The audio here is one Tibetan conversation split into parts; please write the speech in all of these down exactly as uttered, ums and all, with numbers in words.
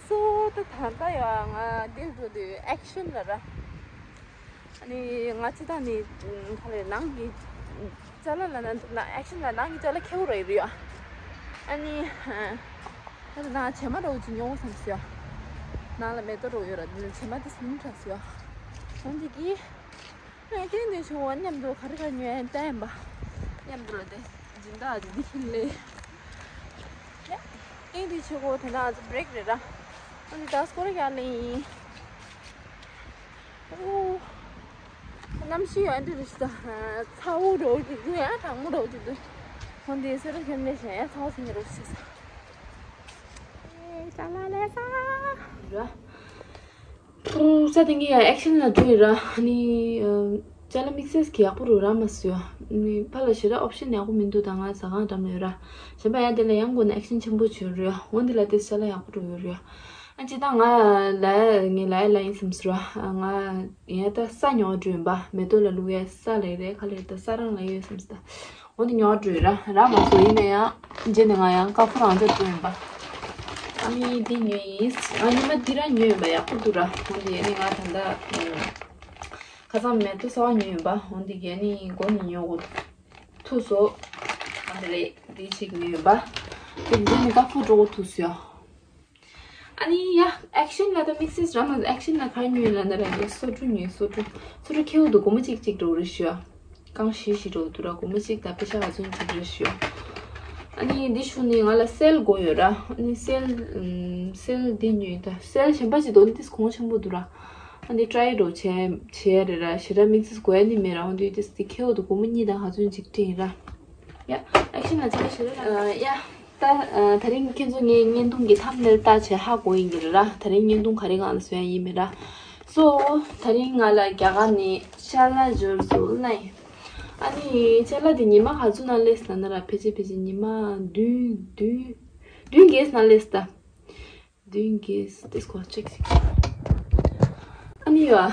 སོ་ད་ད་ལྟ་ཡང་ང་འདིར་འགྲོ་དུས་ཨེག་ཤན་ལ་ར། ཨ་ནི་ང་ཅི་ད་ནི་ག་ལེ་ནང་གི་ཅ་ལག་ལ་ན་ན་ཨེག་ཤན་ལ་ནང་གི་ཅ་ལག་ཁེའུ་རེ་རེ་ཡོད། ཨ་ནི་ད་ནང་བྱེ་མ་རོ་ཅི་ཉོ་བསམ་སོ། ནང་ལ་མེ་ཏོག་རོ་ཡོད་ར་འདི་བྱེ་མ་དེ་སུམ་ཁྲ་སོ། འོན་ཏེ་གི་ཨེ་ཏིང་དེ་ཆུ་བོ་མཉམ་དུ་ག་རེ་ག་ཉོས་ཡན་ཏན་པ། མཉམ་དུ་ལ་དེ་སྦྱིན་བདག་དེ་འདི་ཁྱིམ་ལས། ཡ། ཏིང་དེ་ཆུ་བོ་དེ་ན་ང་ཚོ་བྷི་རེག་རེད་ར། ཨ་ནི་ད་སྐོར་ར་ཡར་ལེན་ཡིན། ཨོ། གནམ་གཤིས་ཡང་འདི་རེད་ཤི་ད། ཚ་བོ་འགྲོ་གི་འདུག་ཡང་གྲང་མོ་འགྲོ་གི་འདུག་ཧོན་དེ་སེ་ར་ཁྱིམ་ལས་གཞན་ཡང་ཚ་བོ་ཟིན་གི་འགྲོ་ཤི་ས། ཨེ་ཅ་ལག་ལས་ས། ར། ཕུ་ས་དེང་གི་ཡང་ཨེག་ཤན་ལ་འགྲོ་ཡོད་ར། ནི་ཅ་ལག་དམིགས་བསལ་གྱི་ཡག་པོ་རུ་ར་མ་སུ་ཡ། ནི་ཕ་ལ་ཞེ་དྲག་ཨོབ་ཤན་ཡག་པོ་མི་འདུག་ད་ང་ཟ་ཁང་འགྲམ་ཡོད་ར། གཞན་པ་ཡང་དེ་ལ་ཡང་དགོས་ན་ཨེག་ཤན་ཆེན་པོ་བྱོས་རུ་ཡ། འོན་དེ་ལ་དེ་ཅ་ལག་ཡག་པོ་རུ་ཡོད་རུ་ཡ། ཨ་ཅི་ད་ང་ལ་ངའི་ལ་ཡ་ལ་ཡིན་བསམ་སུ་ར། ང་ཡང་ད་ས་ཉོ་འགྲོ་ཡིན་པ། མེ་ཏོག་ལ་བླུག་ཡ་ས་ལས་རེད་ག་ལས་ད་ས་རང་ལ་ཡོད་བསམ་སུ་ད། འོ་འདི་ཉོ་འགྲོ་ཡིན་ར་ར་མ་སོ་ཡིན་ན་ཡང་རྗེས་ནས་ང་ཡང་ཀ་ཕོ་རང་ཚོ་འགྲོ་ཡིན་པ། ཨ་ནི་འདི་ཉོས་ཡིན། ང་ཉི་མ་འདི་ར་ཉོས་ཡིན་པ་ཡག་པོ་འདུག་ར། འོ་འདི་ཡིན་ནི་ང་ད་ལྟ་ཁ་སང་མེ་ཏོག་གསར་པ་ཉོས་ཡིན་པ། འོ་འདི་གས་ནི་མགོ་ནི་ཉོ་གོ་ཐུག་སོ། ཨ་འདི་རེད་འདི་གཅིག་ཉོས་ཡིན་པ། འདི་འདི་ནི་ཀ་ཕོ་འགྲོ་གོ་ཐུག་སོ། ཨ་ནི་ཡ། ཨེག་ཤན་ལ་ད་དམིགས་བསལ་ར་མ་ཨེག་ཤན་ལ་ག་རེ་ཉོས་ལ་ན་ར་ཡ་སོ་འབྲུ་ཉོས་སོ་འབྲུ། སོ་འབྲུ་ཁེའུ་འདུག་སྒོར་མོ་གཅིག་གཅིག་འགྲོ་རེ་ཞུ་ཡ། རྐང་བཞི་བཞི་འགྲོ་འདུག་ར་སྒོར་མོ་གཅིག་ད་པེ་ཤ་ག་ཚོད་གཅིག་རེ་ཞུ་ཡ། ཨ་ནི་འདི་ཞུ་ནི་ང་ལ་སེལ་དགོས་ཡོད་ར། ཨ་ནི་སེལ་ཨམ་སེལ་འདི་ཉོས་ད་སེལ་གཞན་པ་ཞིག་འདུག་ནི་དེས་གོང་ཆེན་པོ་འདུག་ར། ཨ་ནི་ཊ་རའི་འགྲོ་བྱས་བྱས་རེད་ར་ཞེ་དྲག་དམིགས་བསལ་དགོས་ཡ་ནི་མེད་ར། འོ་འདུག་དེས་དེ་ཁེའུ་འདུག་སྒོར་མོ་གཉིས་དང་ག་ཚོད་གཅིག་སྤྲད་ཡིན་ར། ཡ། ཨེག་ཤན་ལ་ཅི་ལ་ཞུ་རེད་ལ། ཡ། ད་ད་རིང་ཁྱེད་ཚོ་ངའི་བརྙན་ཐུང་གི་ཐམ་ནེལ་ལྟ་བྱས་ཧ་གོ་ཡིན་གྱི་རེད་ར། ད་རིང་བརྙན་ཐུང་ག་རེ་སྒང་ལ་བཟོ་ཡ་ཡིན་མེད་ར། སོ། ད་རིང་ང་ལ་རྒྱ་གར་ནས་ཅ་ལག་འབྱོར་སོང་ལ་ཡིན། ཨ་ནི་ཅ་ལག་དེ་ཉི་མ་ག་ཚོད་ནང་སླེབས་ལ་ན་ར་ཕལ་ཆེར་ཕལ་ཆེར་ཉི་མ་བདུན་བདུན་བདུན་བརྒྱད་ནང་སླེབས་ད། བདུན་བརྒྱད་དེ་སྐོར་ཅིག་ཅིག་ཨ་ནི་ཡོ།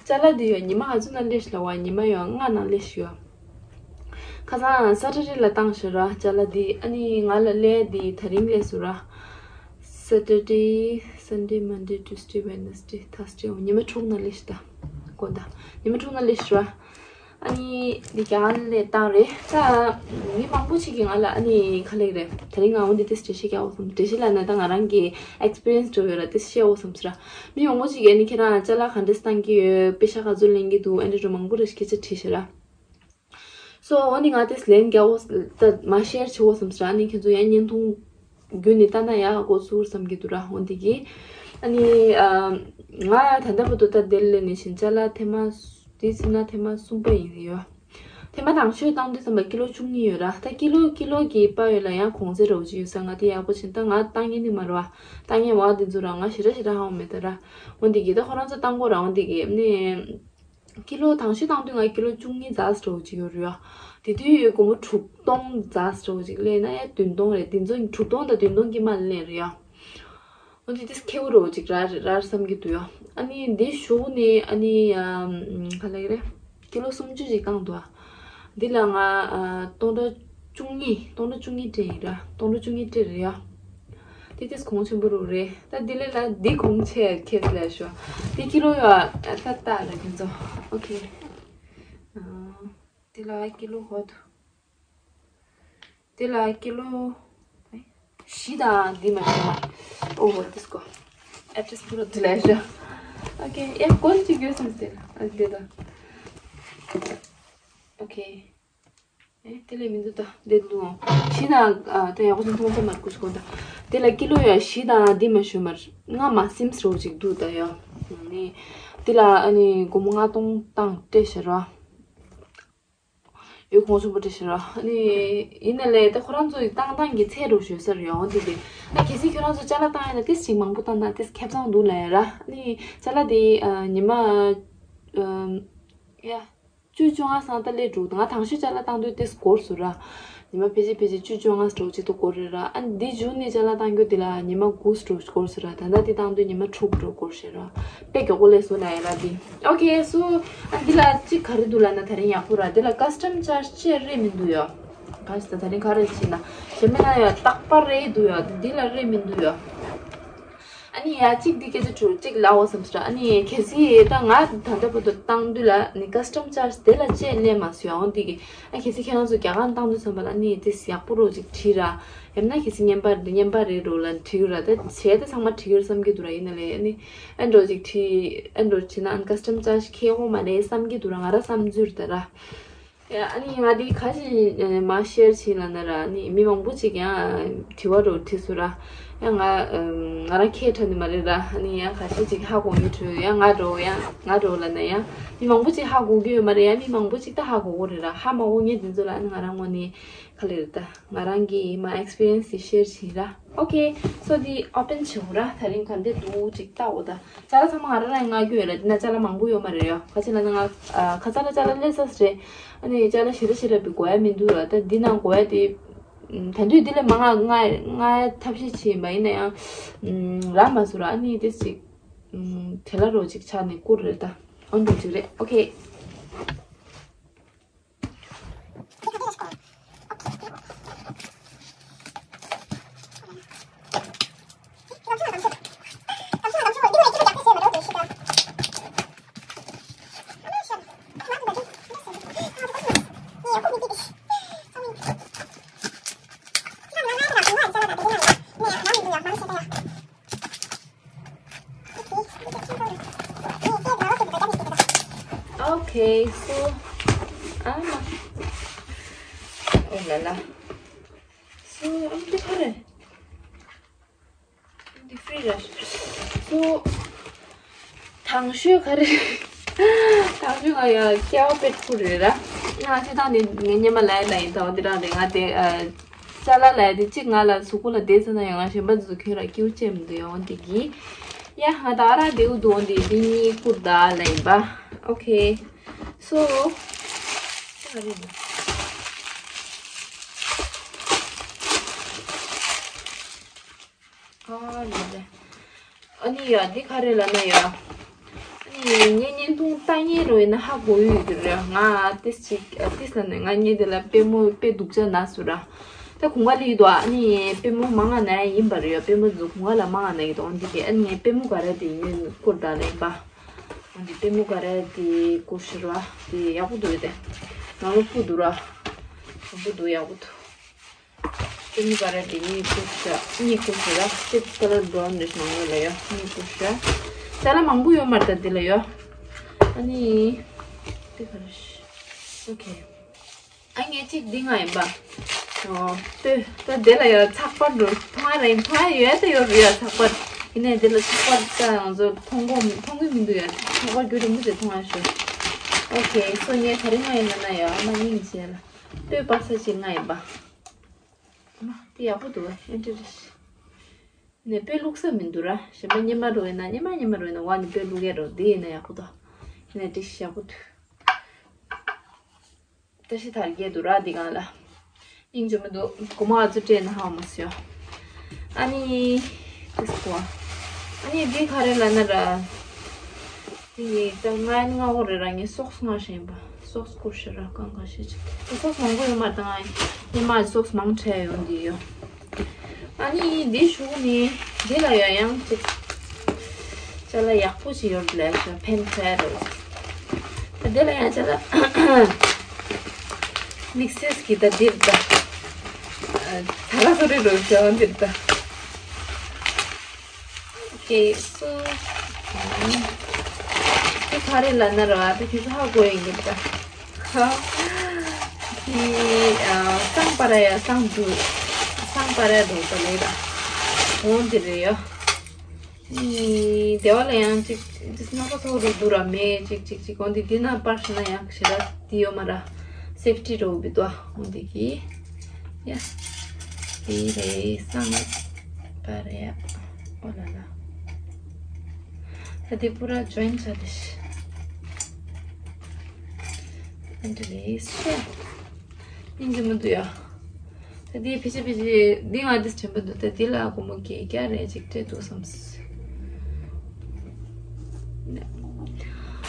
ཅ་ལག་འདི་ཡོ་ཉི་མ་ག་ཚོད་ནང་སླེབས་ཤི་ལ་བ་ཉི་མ་ཡོ་ལྔ་ནང་སླེབས་ཤི་ཡོ། ཁ་སང་ས་ཊར་ཌེ་ལ་བཏང་ཤི་ར་ཅ་ལག་འདི། ཨ་ནི་ང་ལ་སླེབས་འདི་ད་རིང་སླེབས་སོང་ར། Saturday, Sunday, Monday, Tuesday, Wednesday, Thursday ཉི་མ་དྲུག་ནང་སླེབས་ཤི་ད། དགོངས་དག་ཉི་མ་དྲུག་ནང་སླེབས་ཤི་ར། ཨ་ནི་འདི་རྒྱ་གར་ལས་བཏང་རེད་ད། མི་མང་པོ་ཅིག་གིས་ང་ལ་ཨ་ནི་ག་ལེགས་རེད། ད་རིང་ང་འོ་འདི་ཏིས་འགྲེལ་བཤད་རྒྱག་འོ་སམ། འགྲེལ་བཤད་ལ་ན་ད་ང་རང་གི་ཨེག་སི་པི་རི་ཡན་སི་འགྲོ་ཡོད་ར་ཏིས་བཤད་འོ་སམ་སི་ར། མི་མང་པོ་ཅིག་གིས་ཨ་ནི་ཁྱེད་རང་ཅ་ལག་ག་འདྲས་བཏང་གི་ཡོད། པེ་ཤ་ག་ཚོད་ལེན་གི་འདུག་ཨ་འདྲས་འགྲོ་མང་པོ་ར་སྐད་ཆ་དྲིས་ཤི་ར། སོ་འོ་ནི་ང་ཏིས་ལན་རྒྱག་འོ་ད་མ་ཤེར་བྱེད་འོ་སམ་སི་ར། ཨ་ནི་ཁྱེད་ཚོ་ཡང་བརྙན་ཐུང་བརྒྱུད་ནས་ལྟ་ན་ཡག་གོ་ཚུར་བསམ་གྱི་འདུག་ར། འོ་འདི་གི་ཨ་ནི་ང་ཡང་ད་ལྟ་བར་དུ་ད་དེ་ལས་ནས་བཞིན་ཅ་ལག་ཐེངས་མ་དེ་ཚུད་ན་ཐེངས་མ་གསུམ་པ་ཡིན་ཡོད། ཐེངས་མ་དང་ཤོས་བཏང་དུས་ཙམ་པ་ཀི་ལོ་བཅུ་གཉིས་ཡོད་ར། ད་ཀི་ལོ་ཀི་ལོ་གི་པ་ཡོད་ལ་ཡང་གོང་ཚད་རོ་ཅིག་ཡོད་ས། ང་དེ་ཡག་པོ་བྱིན་ད་ང་བཏང་ཉན་ནི་མ་རོ་བ། བཏང་ཉན་བ་དེ་ཚོ་ར་ང་ཞེ་དྲག་ཞེ་དྲག་ཧ་གོ་མེད་ད་ར། འོ་འདི་གི་ད་ཁོ་རང་ཚོ་བཏང་གོ་ར། འོ་འདི་གི་ནི། ཀི་ལོ་དང་ཤོས་བཏང་དུས་ང་ཀི་ལོ་བཅུ་གཉིས་ཙམ་འདྲ་བོ་ཅིག་ཡོད་རེད་ཡ། དེ་དུས་ཡོད་སྒོར་མོ་དྲུག་སྟོང་ཙམ་འདྲ་བོ་ཅིག་ལེན་ན་ཡ་བདུན་སྟོང་རེད། དེ་ཚོ་དྲུག་སྟོང་དང་བདུན་སྟོང་གི་མ་ལེན་རེད་ཡ། འོ་དེ་དེ་ཁེ་བོ་འདྲ་བོ་ཅིག་ར་ར་བསམ་གྱི་འདུག་ཡ། ཨ་ནི་འདི་ཞོག་ནས་ཨ་ནི་ཡ་ག་ལེགས་རེད། ཀི་ལོ་སུམ་ཅུ་ཅིག་བཏང་འདུག་ཨ། འདི་ལ་ང་ཨ་སྟོང་ཕྲག་བཅུ་གཉིས་སྟོང་ཕྲག་བཅུ་གཉིས་སྤྲད་ཡིན་ར། སྟོང་ཕྲག་བཅུ་གཉིས་སྤྲད་རེད་ཡ། དེ་དེས་གོང་ཆེན་པོ་རུ་རེད། ད་དེ་ལས་ལ་འདི་གོང་ཆེ་ཁེས་ལས་ཤོ། དེ་ཀི་ལོ་ཡོད་ཨ། ད་ལྟ་ལ་ཁྱེད་ཚོ་ཨོ་ཁེ། ཨ་དེ་ལ་ཀི་ལོ་ཧོ་དུ། དེ་ལ་ཀི་ལོ་བཞི་དང་འདི་མ་ཤོ་མ། ཨོ་ཧོ་དིས་གོ། ཨེ་ཌི་རེ་སི་པུ་རོ་དེ་ལས་ཤོ། ཨོ་ཁེ་ཨེ་གོན་ཅིག་ཡོད་སམ་སྟེ་ལ་ཨ་དེ་ད། ཨོ་ཁེ། ཨེ་དེ་ལས་མི་འདུག་ད་དེ་འདུག་ཨང་། བཞི་དང་ཨ་ད་ཡག་པོ་ཅིག་མཐོང་ས་མར་ཀུ་ཅི་གོ་ད། དེ་ལ་ཀི་ལོ་ཡ་བཞི་དང་འདི་མ་ཤོ་མར་ལྔ་མ་སིམ་སི་རོ་ཅིག་འདུག་ད་ཡ། ནི་དེ་ལ་ཨ་ནི་སྒོར་མོ་ལྔ་སྟོང་བཏང་སྤྲད་ཤི་ར། ཡོད་གོང་ཆུང་པོ་སྤྲད་ཤི་ར། ནི་ཡིན་ན་ལས་ད་ཁོ་རང་ཚོ་ཡི་བཏང་བཏང་གི་ཚད་རུ་ཤོད་ས་རེད་ཡ། འོ་དེ་དེ་ད་གལ་སྲིད་ཁྱོད་རང་ཚོ་ཅ་ལག་བཏང་ཡ་ན་ཏིས་ཅིག་མང་པོ་བཏང་ན་ཏིས་ཁེབས་ཚང་འདུག་ལ་ཡ་ར། ནི་ཅ་ལག་དེ་ཨ་ཉི་མ་ཨ་ཡ། བཅུ་བཅོ་ལྔ་སང་ད་སླེབས་འགྲོ་འདུག་ང་དང་ཤོས་ཅ་ལག་བཏང་དུས་དེ་འགོར་སོང་ར། ཉི་མ་ཕལ་ཆེར་ཕལ་ཆེར་བཅུ་བཅོ་ལྔ་འགྲོ་ཅིག་ཏུ་འགོར་རེད་ར། ཨ་འདི་མཇུག་ནས་ཅ་ལག་བཏང་རྒྱུ་དེ་ལ་ཉི་མ་དགུ་འགྲོ་འགོར་སོང་ར། ད་ལྟ་དེ་བཏང་དུས་ཉི་མ་དྲུག་འགྲོ་འགོར་ཤེས་ར། དཔེ་མགྱོགས་པོ་སླེབས་སོང་ན་ཡ་ར་འདི། ཨོ་ཁེ་སོ། ཨ་འདི་ལ་གཅིག་ག་རེ་འདུག་ལབ་ན་ད་རིང་ཡག་པོ་ར། འདི་ལ་ཀ་སི་ཊམ་ཅར་ཅི་ཅར་རེད་མི་འདུག་ཡ། ག་ཞིག་ད་ད་རིང་ག་རེ་བྱེད་ན་ཞེ་མེད་ན་ཡ་རྟག་པར་རེད་འདུག་ཡ། འདི་ལ་རེད་མི་འདུག་ཡ། ཨ་ནི་ཡ་གཅིག་འདི་སྐད་ཆ་དྲུག་གཅིག་ལའོ་བསམ་སོང་། ཨ་ནི་གལ་སྲིད་ད་ང་ད་ལྟ་བར་དུ་བཏང་དུས་ལ་ནི་ཀ་སི་ཊམ་ཅར་ཇི་དེ་ལ་ཅེས་ལས་མ་སོང་ཡ། འོ་འདི་གི་ཨ་གལ་སྲིད་ཁྱེད་རང་ཚོ་རྒྱ་གར་བཏང་དུས་ཙམ་པ་ལ་ཨ་ནི་དེ་ཡག་པོ་རོ་ཅིག་བྲིས་ར། ཡང་ན་གལ་སྲིད་བརྙན་པར་འདི་བརྙན་པར་རེད་རོ་ལ་བྲིས་ར། ད་བྱས་ད་ཚང་མ་བྲིས་ཡོད་བསམ་གྱི་འདུག་ར། ཡིན་ན་ལས་ཨ་ནི་ཨ་འགྲོ་ཅིག་བྲིས་ཨ་འགྲོ་བྱས་ན་ཨ་ནི་ཀ་སི་ཊམ་ཅར་ཇི་ཁེ་གོ་མ་རེད་བསམ་གྱི་འདུག་ར། ང་ར་བསམ་ཚུལ་ད་ར། ཡ་ཨ་ནི་ང་འདི་ག་ཞིག་མ་ཤེར་བྱིན་ལ་ན་ར། ཨ་ནི་མི་མང་པོ་ཅིག་ཡང་དྲི་བ་རོ་དྲིས་སུ་ར། ཡ་ང་ང་རང་ཁྱེད་ཁྲ་ནི་མ་རེད་ར། ཨ་ནི་ཡང་ག་ཞིག་ཅིག་ཧ་གོ་མི་འཕྲོད། ཡ་ང་འགྲོ་ཡ་ང་འགྲོ་ལ་ན་ཡ་མི་མང་པོ་ཅིག་ཧ་གོ་གི་ཡོད་མ་རེད། ཡ་མི་མང་པོ་ཅིག་ད་ཧ་གོ་གོ་རེད་ར། ཧ་མ་གོ་ངེས་དེ་ཚོ་ལ་ཨ་ནི་ང་རང་ངོ་ནས་ག་ལེ་རེད་ད། ང་རང་གི་མ་ཨེག་སི་པི་རི་ཡན་སི་དེ་ཤེར་བྱིན་ར། ཨོ་ཁེ། སོ་འདི་ཨོ་པན་བྱེད་འོ་ར། ད་རིང་ག་འདྲ་འདུག་ཅིག་ལྟ་འོ་ད། ཅ་ལག་ཚང་མ་ང་རང་རང་མངགས་རྒྱུ་ཡོད་ར། འདི་ན་ཅ་ལག་མང་པོ་ཡོད་མ་རེད་ཡ། ག་ཅི་ལ་ན་ང་ཨ་ཁ་ཚ་ལ་ཅ་ལག་ལས་ས་རེད། ཨ་ནི་ཅ་ལག་ཞེ་དྲག་ཞེ་དྲག་པའི་དགོས་ཡ་མི་འདུག་ར། ད་འདི་ན་དགོས་ཡ་དེ་ད་དུས་འདི་ལས་མང་ང་མངགས་མངགས་ཡ་ཐབས་ཤེས་བྱེད་ཡིན་པ། ཡིན་ན་ཡང་རག་མ་སོང་ར། ཨ་ནི་དེ་ཅིག་དེ་ལ་རོ་ཅིག་ཆགས་ནས་བསྐུར་རེད་ད། ཨོ་འགྲོ་ཅིག་རེད། ཨོ་ཁེ། Okay, so, ཨ་མ། ཨོ་ལ་ལ། So, ཨ་མ་འདི་ག་རེ། འདི་ཧྥི་རི་ར། So, དང་ཤོས་ག་རེ། དང་ཤོས་ང་ཡ་ཀེའོ་པེད་ཁུར་རེད་ར། ང་ཅི་དང་ནི་ངའི་སྙེ་མ་ལ་ཡ་ལ་ཡིན་ད་འདི་རང་རེད། ང་དེ་ཨ། ཅ་ལག་ལ་དེ་གཅིག་ང་ལ་གཟུགས་པོ་ལ་བསྡད་ཚར་ན་ཡང་ང་གཞན་པ་ཚོ་ཁྱོད་ར་སྐྱིད་པོ་བྱས་མི་འདུག་ཡོང་དེ་གི། ཡ་ང་ད་ར་དེའུ་དོན་དེ་དེ་གཉིས་བསྐུར་ད་ལ་ཡིན་པ། Okay, so ཨ་རེ་ནི། ཨ་ལེ་ལེ། ཨ་ནི་ཡ་འདི་ག་རེ་ལབ་ན་ཡ། ཨ་ནི་ངས་བརྙན་ཐུང་ལྟ་མཁན་རོ་ཡིན་ན་ཧ་གོ་ཡོད་ཀྱི་རེད། ང་ཏིས་ཅིག་ཏིས་ལ་ནས་ང་བརྙན་དེ་ལ་པུས་མོ་དཔེ་སྡུག་ཅག་ན་སུ་ར། ད་གུང་ག་ལི་ཡི་དོ་ཨ་ནི་པུས་མོ་མང་ང་ན་ཡིན་པ་རེད་ཡ། པུས་མོ་ཚོ་གུང་ག་ལ་མང་ང་ན་ཡི་དོ་འདི་གི། ཨ་ནི་པུས་མོ་ག་རེ་དེ་ཡིན་བསྐུར་ད་ལ་ཡིན་པ། འདི་པུས་མོ་ག་རེ་དེ་བསྐུར་ཤི་ར། དེ་ཡག་པོ་འདུག་དེ་ནང་ལོ་སྤུ་འདུག་ར། དང་པོ་འདུག་ཡག་པོ་འདུག་ཀེམ་ཀ་ར་དེ་གཉིས་བསྐུར་བྱ། གཉིས་བསྐུར་བྱ་ར། ཅིག་ཁ་ལར་བྷ་རའུན་རེད་ནང་ལོགས་ལ་ཡོད། གཉིས་བསྐུར་བྱ། ཅ་ལག་མང་པོ་ཡོད་མ་རེད་ད་འདི་ལ་ཡོད། ཨ་ནི་འདི་ག་རེ་ཤི། ཨོ་ཁེ། ཨ་ངས་གཅིག་འདི་ང་ཡིན་པ། ཨོ་ལྟོས་ད་འདི་ལ་ཡོད། ཚགས་པར་འགྲོ་མཐོང་ཨ་ར་ཡིན། མཐོང་ཨ་ཡོད་ད་ཡོད་རེད་ཡ། ཚགས་པར་ཡིན་ནའི་འདི་ལ་ཚགས་པར་ད་ང་ཚོ་མཐོང་གོ་མཐོང་གི་མི་འདུག་ཡ། ཚགས་པར་རྒྱུ་རིང་པོ་ཞིག་མཐོང་ཨ་ཤོད། ཨོ་ཁེ། སོ་ངས་ད་རིང་ང་ཡིན་ན་ན་ཡ་ཨ་མ་སྙིང་རྗེ་ལ། ལྟོས་པ་ས་ཅིག་ང་ཡིན་པ། ཨ་མ་འདི་ཡག་པོ་འདུག་ཨེ་འདྲ་རེད། ནས་དཔེ་བླུགས་ས་མི་འདུག་ར། གཞན་པ་སྙེ་མ་རོ་ཡིན་ན་སྙེ་མ་སྙེ་མ་རོ་ཡིན་ན་ཝ་ནི་དཔེ་བླུགས་ཡ་རོ་འདི་ཡིན་ན་ཡག་པོ་འདུག་ནས་འདི་ཡག་པོ་འདུག་བཀྲ་ཤིས་དར་རྒྱས་འདུག་ར་འདི་གང་ལ། སྙིང་རྗེ་མི་འདུག་སྒོར་མོ་ཨ་ཙི་སྤྲད་ན་ཧ་མ་སོ། ཨ་ནི། དེ་སོ། ཨ་ནི་འདི་ག་རེ་ལབ་ན་ར། དེ་ཡི་ད་ང་ནི་ང་འོ་རེ་ར་ངའི་སོགས་མངགས་བཞིན་པ། སོགས་བསྐུར་ཤ་ར་གང་ག་ཤེས་ཅིག་སོགས་མང་པོ་ཡོད་མ་རེད་ད། ང་ཡི་མ་སོགས་མང་དྲགས་ཡོང་གི་ཡོད། ཨ་ནི་འདི་ཞུ་ནི་འདི་ལ་ཡང་ཡང་ཅིག་ཅ་ལག་ཡག་པོ་ཅིག་ཡོད་ལས་ཤ་ཕན་ཐོགས་རེད། ད་འདི་ལ་ཡང་ཅ་ལག་དམིགས་བསལ་གྱི་ད་འདིར་ད་ད་ལ་སོ་རེ་རོ་ཤ་འདིར་ད། Okay, so དེ་ག་རེ་ལབ་ན་ར་བ་དེ་ཁྱེད་ཚོ་ཧ་གོ་ཡིན་གྱི་རེད་ད། དེ་སང་པ་ར་ཡ་སང་འདུག་སང་པ་ར་ཡ་འདུག་ད་ལེ་ར། འོང་དེ་རེད་ཡ། དེ་བ་ལ་ཡང་ཅིག་དེ་སྣ་ཁ་ཐོག་རུ་འདུག་ར་མེད་ཅིག་ཅིག་ཅིག་འོང་དེ་དེ་ན་པར་ཤི་ན་ཡང་ཞེ་དྲག་དེ་ཡོད་མ་ར། སེབ་ཊི་རོ་བི་དོ་འོང་དེ་གི། ཡ། དེ་རེད་སང་པ་ར་ཡ། ཨོ་ལ་ལ། ད་དེ་པུ་ར་ཇོ་ཡིན་ཆ་དེ་ཤི། ཨ་འདྲ་རེད་ཤི། སྙིང་རྗེ་མི་འདུག་ཡ། ད་དེ་ཕི་ཅི་ཕི་ཅི་འདི་ང་དེ་དྲན་པ་འདུག་ད་དེ་ལ་སྒོར་མོ་བརྒྱད་བརྒྱ་རེ་ཅིག་སྤྲད་འདུག་བསམ།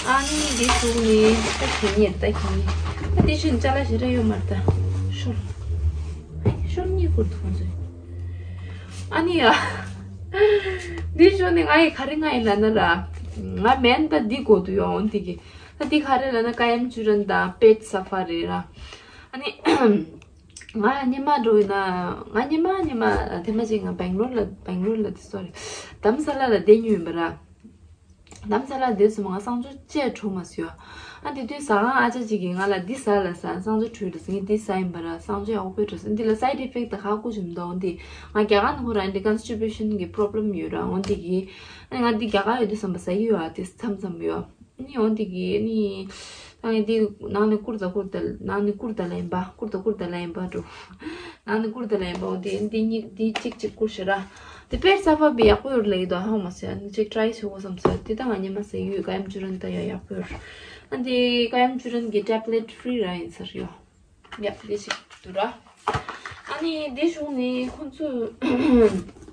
ཨ་ནི་འདི་ཟུག་ནི་ད་གི་ཉེར་ད་གི་ཉེར་ད་དེ་ཤུན་ཅ་ལག་ཞེ་དྲག་ཡོད་མ་རེད་ད། ཤོར། ཨ་ནི་ཡ། འདི་ཞོ་ནི་ང་ཡི་ག་རེ་ང་ཡི་ལ་ན་ར། ང་མེན་ད་འདི་གོ་དུ་ཡོང་འདི་གི། ད་འདི་ག་རེ་ལ་ན་ཀ་ཡམ་ཅུ་རན་དང་པེད་ས་ཕ་རི་ར། ཨ་ནི། ང་ཉི་མ་འགྲོ་ཡིན་ན། ང་ཉི་མ་ཉི་མ་དེ་མ་ཅིག་ང་སྦེང་ལོར་ལ་སྦེང་ལོར་ལ་དེ་སོ་རི། དྷ་རམ་ས་ལ་ལ་བསྡད་མྱོང་ཡིན་པ་ར། དྷ་རམ་ས་ལ་བསྡད་སོང་ང་གསང་སྤྱོད་བཅས་བྲོ་མ་སོང་ཡ། ཨ་དེ་དུས་ཟ་ཁང་ཨ་ཅག་ཅིག་གིས་ང་ལ་འདི་ཟ་ལ་ཟ་གསང་སྤྱོད་བྲོས་འགྲོ་ཟིན་འདི་ཟ་ཡིན་པ་ར་གསང་སྤྱོད་ཡག་པོ་བྲོས་སོང་འདི་ལ་side effect ད་ཧ་གོ་བཞིན་འདུག་འོན་ཏེ་ང་རྒྱ་གར་ནང་ཧོ་ར་འདི་constipation གི་problem ཡོད་ར་འོན་ཏེ་གི། ཨ་ང་འདི་རྒྱ་གར་ཡོད་དུས་ཙམ་པ་ཟ་ཡི་ཡོད་ཨ་དེ་མཚམས་མཚམས་ཡོད། ནི་འོན་ཏེ་གི་ནི། ནང་ནི་འདི་ནང་ནི་ཀུར་ད་ཀུར་ད་ནང་ནི་ཀུར་ད་ལ་ཡིན་པ་ཀུར་ད་ཀུར་ད་ལ་ཡིན་པ་འགྲོ། ནང་ནི་ཀུར་ད་ལ་ཡིན་པ་འོན་ཏེ་འདི་གཉིས་འདི་གཅིག་གཅིག་ཀུར་ཤི་ར། དེ་པེར་ས་ཕ་བི་ཡག་པོ་ཡོད་ལ་ཡི་དོ་ཧ་མ་སོ་ཡ་ནི་གཅིག་try བྱེད་དགོས་བསམ་སོ་དེ་ད་ང་ཉི་མ་ཟ་ཡོད་ཀ་ཡམ་ཅུ་རན་ད་ཡ་ཡག་པོ་ཡོད། ཨ་འདི་ཀ་ཡམ་ཅུ་རན་གི་tablet free ར་ཡིན་ས་ར་ཡོ། ཡ་འདི་ཞིག་ཏུ་ར། ཨ་ནི་འདི་གཞུང་ནི་ཁོང་ཚོས་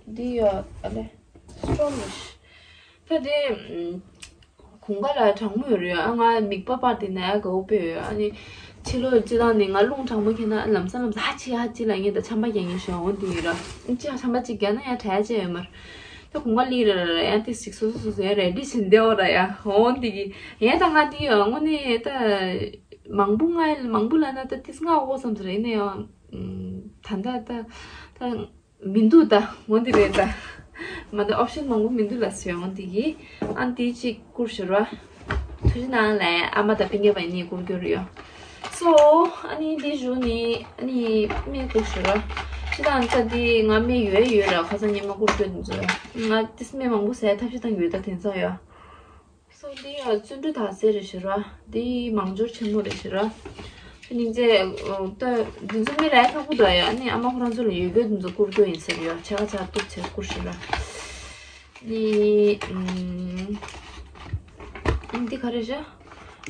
འདི་ཡ་ཨ་ལེ་strong ད་དེ། གུང་ག་ལ་གྲང་མོ་ཡོད་རེད་ཨ་ང་མིག་པ་པར་དེ་ན་ཡ་དགའ་བོ་དཔེ་ཡོད་ཨ་ནི། ཕྱི་ལོགས་སྤྱི་བཏང་ནས་ང་རླུང་གྲང་མོ་ཁྱེར་ན་ལམ་སང་ལམ་སང་ཧ་ཅི་ཧ་ཅི་ལ་ངས་ད་ཆམ་པ་རྒྱག་ངེས་ཤོག་འོ་དེ་ཡོད་ར། ཅི་ཧ་ཆམ་པ་ཅིག་རྒྱག་ན་ཡ་དྲག་ཅི་ཡོད་མར། ད་གུང་ག་ལི་ར་ར་ར་ཡ་དེ་ཞིག་སོ་སོ་སོ་སོ་ཡ་རེ་ཌི་བྱིན་བསྡད་འོ་ར་ཡ་འོ་དེ་གི་ཡ་ད་ང་དེ་ཡོད་དངོས་གནས་ད། མང་པོ་ང་མང་པོ་ལ་ན་ད་དེ་སྔ་འོ་བསམ་ཟེར་ཡིན་ན་ཡང་། ད་ད་ད་ད། མི་འདུག་ད་འོ་འདི་རེད་ད། མ་ད་option མང་པོ་མི་འདུག་ལ་ཟེར་འོ་འདི་གི། ཨ་འདི་གཅིག་བསྐུར་ཞོར་བ། ཐུགས་རྗེ་གནང་ལས་ཨ་མ་དང་སྤུན་ཀྱག་པ་གཉིས་བསྐུར་རྒྱུ་རེད་ཡོ། སོ། ཨ་ནི་འདི་ཞུ་ནི་ཨ་ནི་སྨན་བསྐུར་ཞོར་བ། ཅི་དང་ད་འདི་ང་སྨན་ཡོད་ཡོད་ར་ཁ་སང་ཉི་མ་བསྐུར་རྒྱུ་འདི་ཚོ། ང་ཏིས་སྨན་མང་པོ་ཟས་ཐབས་ཤེས་བཏང་གི་ཡོད་ད་དེང་སང་ཡོ། སོ་འདི་ཡང་བརྩོན་འགྲུས་དག་ས་རེད་ཤི་ར། འདི་མང་སྦྱོར་ཆེན་མོ་རེད་ཤི་ར། སྙིང་རྗེ། ད་འདི་ཚོ་མི་རའི་ཁག་པོ་འདུག་ཡ་ནི་ཨ་མ་ཁོ་རང་ཚོ་ལ་ཡོད་རྒྱུ་འདི་ཚོ་བསྐུར་རྒྱུ་ཡིན་ཟེར་ཡོད་ཆ་ག་ཆ་གཏུག་ཆེ་བསྐུར་ཤི་ར། ནི། ཨམ། འདི་ག་རེ་ཤ།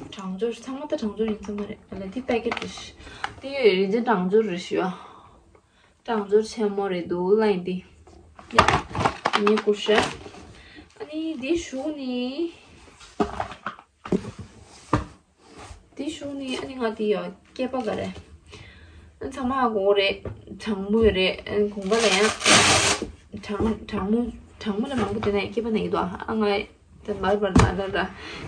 གྲང་སྦྱོར་ཚང་མ་ད་གྲང་སྦྱོར་ཡིན་ས་མ་རེད་ཨ་ལ་འདི་པེ་ཀེ་ཊི་རེད་ཤི། འདི་རིན་ཆེན་གྲང་སྦྱོར་རེད་ཤི་ཡ། གྲང་སྦྱོར་ཆེན་མོ་རེད་འདུག་ལ་ཡིན་ཏེ། ཡ། ངས་བསྐུར་ཤག་ཨ་ནི་འདི་ཞུ་ནི། འདི་ཞུ་ནི་ཨ་ནི་ང་འདི་ཡ་སྐེད་པ་ག་རེ། ཨ་ཚང་མ་གོ་རེད། གྲང་མོ་རེད་ཨ་ནི་གོང་པ་ལ་ཡང་། གྲང་གྲང་མོ་གྲང་མོ་ལ་མང་པོ་དེ་ན་ཡ་སྐེད་པ་ན་ཡི་དོ་ཨ་ང་། དེ་མར་བར་ན་ལ་ར།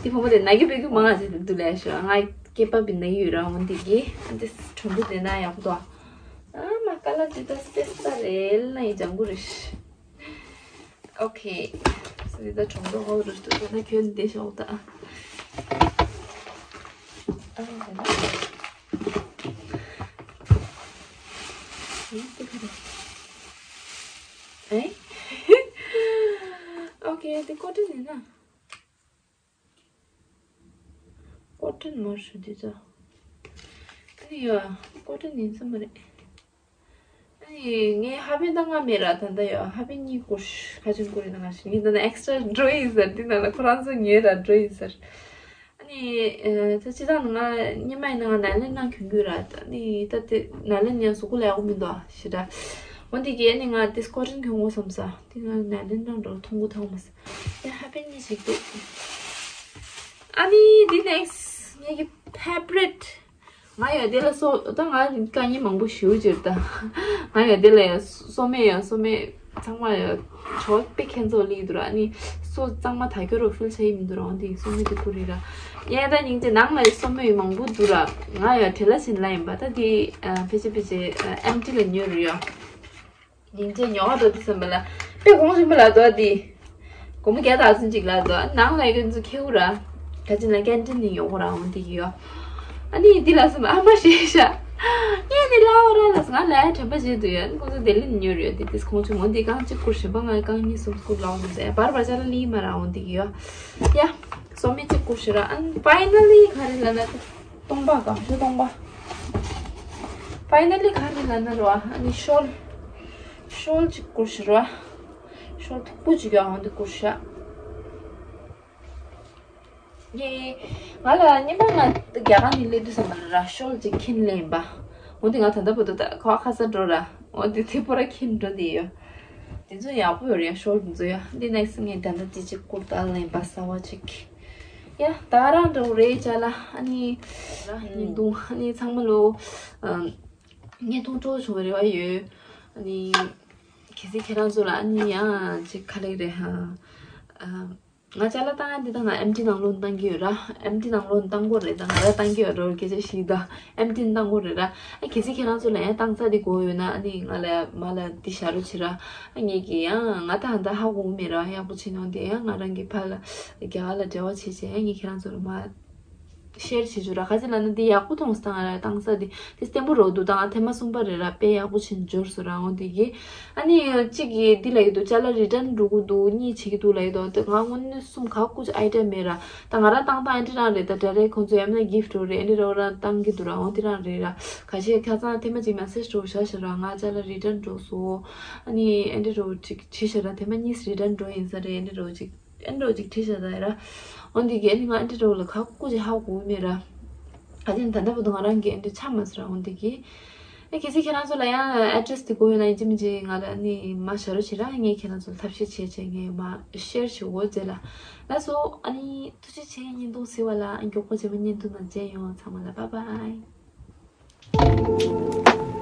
དེ་ཕོ་མོ་དེ་ན་གི་བེ་གི་མང་ང་ཅི་དུ་ལས་ཤོ་ང་སྐེད་པ་བི་ན་ཡོད་ར་འོན་དེ་གི་དེ་གྲོང་པོ་དེ་ན་ཡག་པོ་དོ། ཨ་མ་ཀ་ལ་ཅི་ད་སེ་ས་རེ་ལ་ཡི་ཇང་གུ་རེ་ཤི། ཨོ་ཁེ། སི་ད་གྲོང་པོ་ཧོ་རུ་ཏུ་ད་ཁྱོད་དེ་ཤོག་ད། ཨ་མ་ཀ་ལ། ཨེ། ཨོ་ཁེ་དེ་ཀོ་ཏན་ཡིན་ན། ཀོ་ཏན་མོར་ཞུ་དེ་ཚོ། ཨ་ནི་ཡོ། ཀོ་ཏན་ཡིན་ས་མ་རེད། ཨ་ནི་ངས་ཧ་པན་ད་ང་མེད་ར་ད་ད་ཡོ་ཧ་པན་གཉིས་བསྐུར་ཁ་ཅན་བསྐུར་ཡིན་ན་ང་ཞིག་ངས་ད་ན་ཨེག་སི་ཊ་ར་འགྲོ་ཡིན་ཟེར་དེ་ན་ལ་ཁོ་རང་ཚོ་ཉོས་ར་འགྲོ་ཡིན་ཟེར། ཨ་ནི། ད་སྤྱི་བཏང་ང་སྔོན་མ་ཡིན་ན་ང་ནཱ་ལེན་གནང་གྱོན་གྱི་ར་ཨ་ནི་ད་དེ་ནཱ་ལེན་ཡང་གཟུགས་པོ་ལ་ཡག་པོ་མི་འདུག་ཨ་ཞེ་དྲག་འོན་ཏེ་གི་ཨ་ནི་ང་དེ་སྐོར་ཅན་གྱོན་དགོས་བསམ་ས་དེ་ང་ནཱ་ལེན་གནང་འགྲོ་མཐོང་གོ་ཐང་མ་ས་ཡ་ཧ་པན་གཉིས་ཞིག་འདུག་ཨ་ནི་དེ་ནེག་སི་ངེད་ཀྱི་ཕེ་བ་རིཊ། ང་ཡང་དེ་ལ་སོ་ད་ང་དཀའ་ངལ་མང་པོ་ཞེ་པོ་ཅིག་ད། ང་ཡང་དེ་ལ་ཡང་སོ་མེད་ཡང་སོ་མེད་ཚང་མ་ཡང་ཇོ་པེ་ཁན་ཚོ་ལི་དུ་ར་ནི་སོ་གཙང་མ་ད་ཁྱོད་རོ་ཕིལ་ཆ་ཡི་མི་འདུག་ར་འོན་ཏེ་སོ་མེད་དེ་ཁུ་རི་ར། ཡ་ད་སྙིང་རྗེ་ནང་ལ་ཡང་སོ་མེད་མང་པོ་འདུག་ར། ང་ཡང་བྲེལ་ལ་ཕྱིན་ལ་ཡིན་པ་ད་དེ་ཕལ་ཆེར་ཕལ་ཆེར་ཨེམ་ཊི་ལ་ཉོས་རེད་ཡ། ཉིན་རྗེས་ཉོ་བ་འགྲོ་དུས་ཙམ་པ་ལ་དཔེ་གོང་ཆེན་པོ་ལ་འགྲོ་དེ། སྒོར་མོ་བརྒྱ་དང་ཚུན་གཅིག་ལ་འགྲོ་ནང་ལ་ཡོད་ཚོ་ཁེའུ་ར། ད་ཅི་ན་ཀན་ཊིན་ནས་ཉོ་གོ་ར་འོང་དེ་གི་ཡོ། ཨ་ནི་འདི་ལ་སོ་མ་ཨ་མ་ཤེས་ཤ། ངས་ནི་ལ་འོ་ར་ལ་སོ་ང་ལ་ཡ་དྲན་པ་བརྗེད་དུ་ཡོད་ཁོང་ཚོ་དེ་ལི་ནས་ཉོ་རེད་དེ་དེ་གོང་ཆེན་མོ་འདི་རྐང་གཅིག་བསྐུར་ཞིམ་པ་ང་རྐང་གཉིས་གསུམ་བསྐུར་ལ་འོང་དུ་ཟེར་བར་བར་ཆ་ལ་ལི་མ་ར་འོང་དེ་གི་ཡོ། ཡ། སོ་མི་གཅིག་བསྐུར་ཞིག་ར་ཨ་ནི་ཕའི་ན་ལི་ག་རེ་ལ་ན་དེ། སྟོང་པ་གང་ཤོ་སྟོང་པ། ཕའི་ན་ལི་ག་རེ་ལ་ན་རོ་ཨ་ནི་ཤོལ། ཤོལ་ཅིག་བསྐུར་ཤི་རོ། ཤོལ་མཐུག་པོ་ཅིག་ཡོང་འདི་བསྐུར་ཤ། ཡེ། ང་ལ་ཉི་མ་ང་རྒྱ་གར་ནས་སླེབས་དུས་ཙམ་པ་ལ་ར་ཤོལ་ཅིག་འཁྱེར་སླེབས་ཡིན་པ། འོ་འདི་ང་ད་ལྟ་བར་དུ་ད་ཁ་བ་ཁ་ས་འགྲོ་ར། འོ་འདི་ཚེ་པོ་ར་འཁྱེར་འགྲོ་འདི་ཡོད། འདི་ཚོ་ཡག་པོ་ཡོད་རེད་ཤོལ་འདི་ཚོ་ཡ། འདི་ནེག་སི་ངས་ད་ལྟ་འདི་ཅིག་བསྐུར་ད་སླེབས་ཡིན་པ་གསར་བ་ཅིག་ཡ་ད་རང་འདྲ་བོ་རེད་ཅ་ལག་ཨ་ནི། ར་ནི་འདུག་ཨ་ནི་ཚང་མ་ལོ། ཨམ། བརྙན་ཐུང་སྤྲོ་བྱུང་བའི་རེ་བ་ཡོད། ཨ་ནི་གལ་སྲིད་ཁྱེད་རང་ཚོ་ལ་ཨ་ནི་ཡང་ཅིག་ག་རེ་རེད་ཧ། ཨ། ང་ཅ་ལག་བཏང་ཡ་འདི་ད་ང་ཨེམ་ཊི་ནང་ལོགས་བཏང་གི་ཡོད་ར། ཨེམ་ཊི་ནང་ལོགས་བཏང་དགོས་རེད། ད་ང་ར་བཏང་གི་ཡོད་ར། སྐད་ཆ་ཞིག་ད་ཨེམ་ཊི་བཏང་དགོས་རེད་ར། ཨ་གལ་སྲིད་ཁྱེད་རང་ཚོ་ལ་ཡང་བཏང་ས་འདི་དགོས་ཡོད་ན་ཨ་ནི་ང་ལ་མ་ལ་འདི་བཞག་རོགས་བྱེད་ར། ཨ་ངེད་ཀྱི་ཡང་ང་ད་ད་ཧ་གོ་གི་མེད་ར། ཡག་པོ་བྱེད་ནོ་འདི་ཡང་ང་རང་གི་ཕ་ལ་རྒྱ་གར་ལ་འབྲེལ་བ་བྱེད་བྱེད་ཨ་ངེད་ཁྱེད་རང་ཚོ་ལ་མ་ཤེར་བྱེད་རྒྱུ་ར། ག་ཅི་ལབ་ན་འདི་ཡག་པོ་མཐོང་སོང་ང་ར་བཏང་ས་འདི་འདི་བརྟན་པོ་རོ་འདུག་ད་ང་ཐེངས་མ་གསུམ་པ་རེད་ར། དཔེ་ཡག་པོ་བྱེད་འབྱོར་སོང་ར། འོ་འདི་གི་ཨ་ནི་གཅིག་གིས་འདི་ལབ་ཀྱི་འདུག་ཅ་ལག་རི་ཊན་འགྲོ་གི་འདུག་གཉིས་བྱེད་ཀྱི་འདུག་ལབ་ཀྱི་འདུག་དེ་ང་དངོས་གནས་གསུམ་ག་ཀུ་ཅི་ཨའི་ཌི་ཡ་མེད་ར། ད་ང་ར་བཏང་བཏང་ཨེ་འདྲ་རང་རེད། ད་ཌའི་རེག་ཁོང་ཚོ་ཡང་ན་གིཕ་ཊི་འགྲོ་རེད། ཨེ་འདྲ་རོ་རང་བཏང་གི་འདུག་ར། འོ་འདི་རང་རེད་ར། ཁ་ཤས་ཁ་སང་ཐེངས་མ་གཅིག་མེ་སེ་ཇི་འགྲོ་བཞག་བཞག་ར། ང་ཅ་ལག་རི་ཊན་འགྲོ་སོང་། ཨ་ནི་ཨེ་འདྲ་རོ་གཅིག་བྱེད་བཞག་ར། ཐེངས་མ་གཉིས་རི་ཊན་འགྲོ་ཡིན་ས་རེད། ཨེ་འདྲ་རོ་གཅིག་ཨེ་འདྲ་རོ་གཅིག་བྱེད་བཞག་ད་ཡ་ར། འོ་འདི་གི་ཨ་ནི་ང་ཨེ་འདྲ་རོ་ལ་ག་ཀུ་ཅི་ཧ་གོ་མེད་ར། ཨ་ཅེ་ད་ལྟ་བར་དུ་ང་རང་གི་ཨེ་འདྲ་ཆགས་མ་སོང་ར། འོ་འདི་གི་ཨ་གལ་སྲིད་ཁྱེད་རང་ཚོ་ལ་ཡང་ཨེ་ཌི་རེ་སི་དེ་དགོས་ཡོད་ན་ཡིན་གཅིག་མིན་གཅིག་ང་ལ་ཨ་ནི་མ་བཞག་རོགས་བྱེད་ར། ངས་ཁྱེད་རང་ཚོ་ལ་ཐབས་ཤེས་བྱས་བྱས་ངས་མ་ཤེར་བྱེད་འོ་རྗེས་ལ། ལགས་སོ། ཨ་ནི་ཐུགས་རྗེ་ཆེ། བརྙན་ཐུང་གཟིགས་པ་ལ། ཨ་མགྱོགས་པོ་རྗེས་མ་བརྙན་ཐུང་ནང་མཇལ་ཡོང་། ཚང་མ་ལ་བྷའི་བྷའི།